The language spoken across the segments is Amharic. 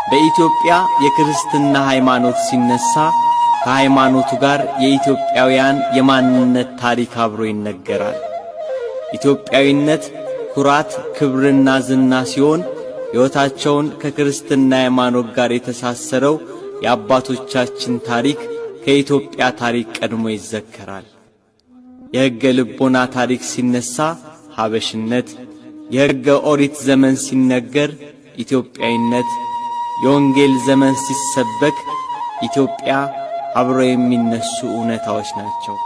በኢትዮጵያ የክርስትና ሃይማኖት ሲነሳ ከሃይማኖቱ ጋር የኢትዮጵያውያን የማንነት ታሪክ አብሮ ይነገራል። ኢትዮጵያዊነት ኩራት፣ ክብርና ዝና ሲሆን ሕይወታቸውን ከክርስትና ሃይማኖት ጋር የተሳሰረው የአባቶቻችን ታሪክ ከኢትዮጵያ ታሪክ ቀድሞ ይዘከራል። የሕገ ልቦና ታሪክ ሲነሳ ሀበሽነት፣ የሕገ ኦሪት ዘመን ሲነገር ኢትዮጵያዊነት፣ የወንጌል ዘመን ሲሰበክ ኢትዮጵያ አብሮ የሚነሱ እውነታዎች ናቸው።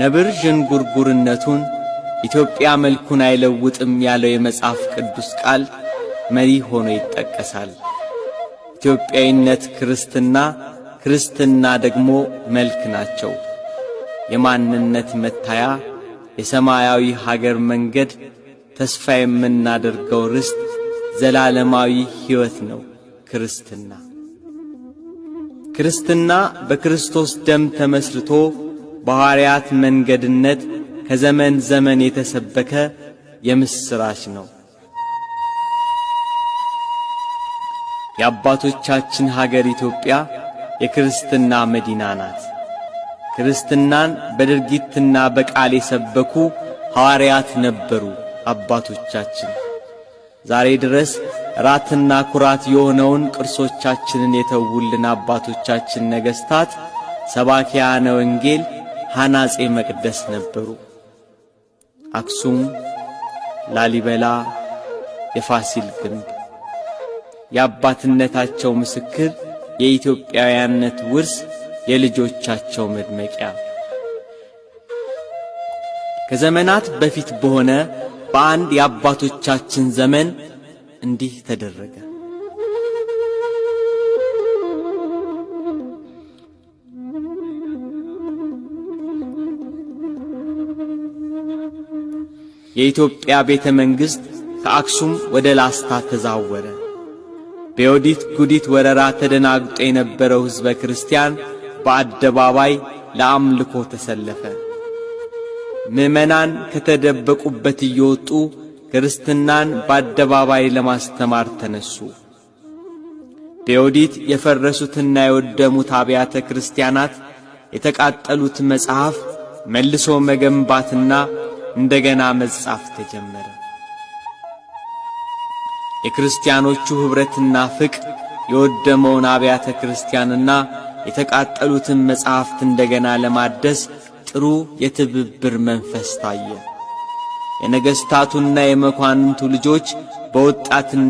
ነብር ዥንጉርጉርነቱን ኢትዮጵያ መልኩን አይለውጥም ያለው የመጽሐፍ ቅዱስ ቃል መሪ ሆኖ ይጠቀሳል። ኢትዮጵያዊነት ክርስትና፣ ክርስትና ደግሞ መልክ ናቸው። የማንነት መታያ፣ የሰማያዊ ሀገር መንገድ፣ ተስፋ የምናደርገው ርስት፣ ዘላለማዊ ሕይወት ነው ክርስትና። ክርስትና በክርስቶስ ደም ተመስርቶ በሐዋርያት መንገድነት ከዘመን ዘመን የተሰበከ የምስራች ነው። የአባቶቻችን ሀገር ኢትዮጵያ የክርስትና መዲና ናት። ክርስትናን በድርጊትና በቃል የሰበኩ ሐዋርያት ነበሩ አባቶቻችን። ዛሬ ድረስ ራትና ኩራት የሆነውን ቅርሶቻችንን የተውልን አባቶቻችን ነገሥታት ሰባኪያነ ወንጌል ሐናጼ መቅደስ ነበሩ። አክሱም፣ ላሊበላ፣ የፋሲል ግንብ የአባትነታቸው ምስክር፣ የኢትዮጵያውያንነት ውርስ፣ የልጆቻቸው መድመቂያ። ከዘመናት በፊት በሆነ በአንድ የአባቶቻችን ዘመን እንዲህ ተደረገ። የኢትዮጵያ ቤተ መንግሥት ከአክሱም ወደ ላስታ ተዛወረ። በዮዲት ጉዲት ወረራ ተደናግጦ የነበረው ሕዝበ ክርስቲያን በአደባባይ ለአምልኮ ተሰለፈ። ምዕመናን ከተደበቁበት እየወጡ ክርስትናን በአደባባይ ለማስተማር ተነሱ። በዮዲት የፈረሱትና የወደሙት አብያተ ክርስቲያናት፣ የተቃጠሉት መጽሐፍ መልሶ መገንባትና እንደገና መጻፍ ተጀመረ። የክርስቲያኖቹ ኅብረትና ፍቅር የወደመውን አብያተ ክርስቲያንና የተቃጠሉትን መጻሕፍት እንደገና ለማደስ ጥሩ የትብብር መንፈስ ታየ። የነገሥታቱና የመኳንንቱ ልጆች በወጣትነት